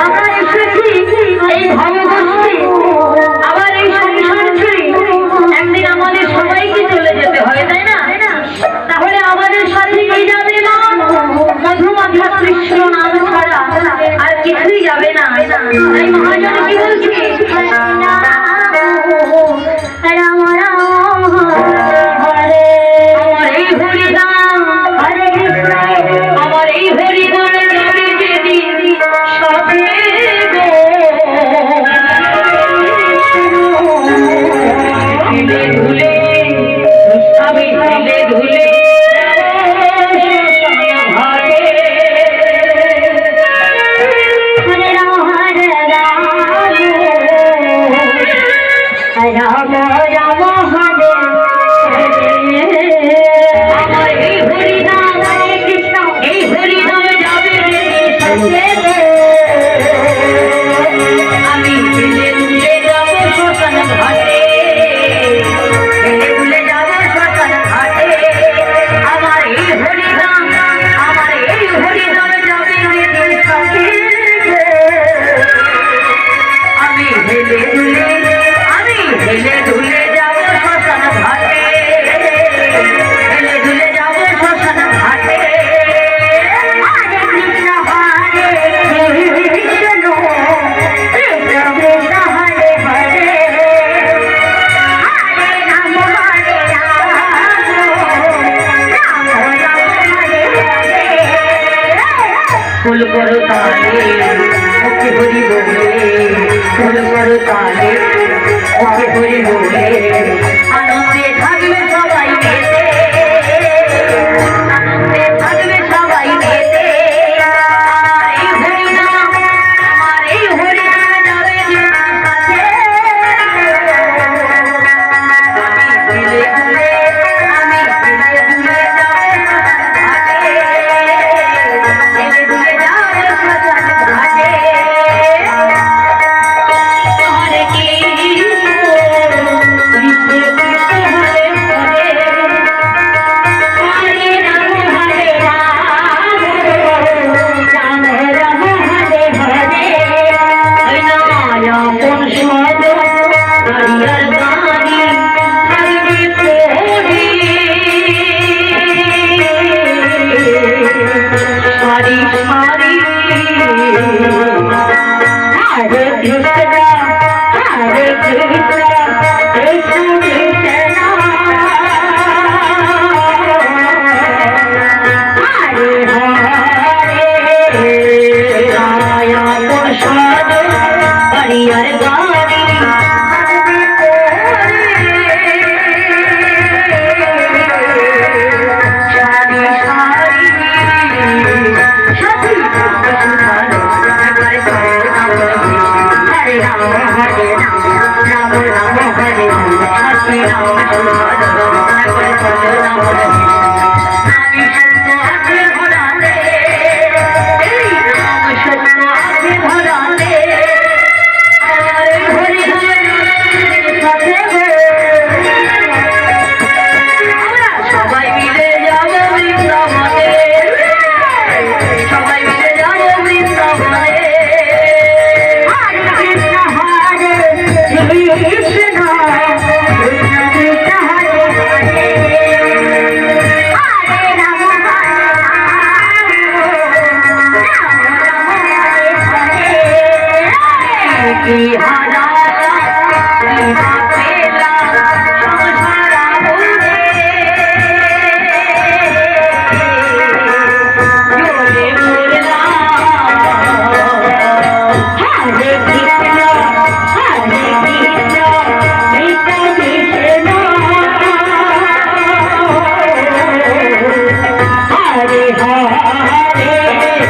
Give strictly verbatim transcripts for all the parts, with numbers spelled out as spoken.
আমরা এসেছি এই ভবঘোষে, আবার এই সংসার ছেড়ে একদিন আমাদের সবাইকে চলে যেতে হয়, তাই না? তাহলে আমাদের সাথে কে যাবে মা? মধুমাখা কৃষ্ণ নাম ছাড়া আর কিছুই যাবে না। তাই মহাজন কি বলছে? রাম রাম হরে হরে। আমার এই হরিনাম, হরে কৃষ্ণ। আমার এই হরিনাম যাবে যেদিন সাথে গো। ধুলে ধুলে, আমি ধুলে ধুলে হরে রাম হরে রাম। রাম রাম হরে হরে। আমার এই হরিনাম, হরে কৃষ্ণ, এই হরিনাম যাবে রে সঙ্গে রে। আমি ধীরে ধীরে যাব শ্মশান ঘাটে, ধীরে ধীরে যাব শ্মশান ঘাটে। আমার এই হরিনাম, আমার এই হরিনাম যাবে রে সঙ্গে রে। আমি হেলে দুলে, আমি হেলে দুলে যাব শ্মশান ঘাটে, হেলে দুলে যাব শ্মশান ঘাটে। হরে কৃষ্ণ, হরে কৃষ্ণ, কৃষ্ণ কৃষ্ণ, হরে হরে, হরে রাম, হরে রাম, রাম রাম, হরে হরে। ফুল করো তালে, ওকে হরি বলে, ফুল করো তালে, ওকে হরি বলে, আনন্দে থাকবে সবাই মেতে, আনন্দে থাকবে সবাই মেতে। আমার এই হরিনাম, আমার এই হরিনাম যাবে যে সাথে।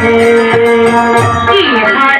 কি হয়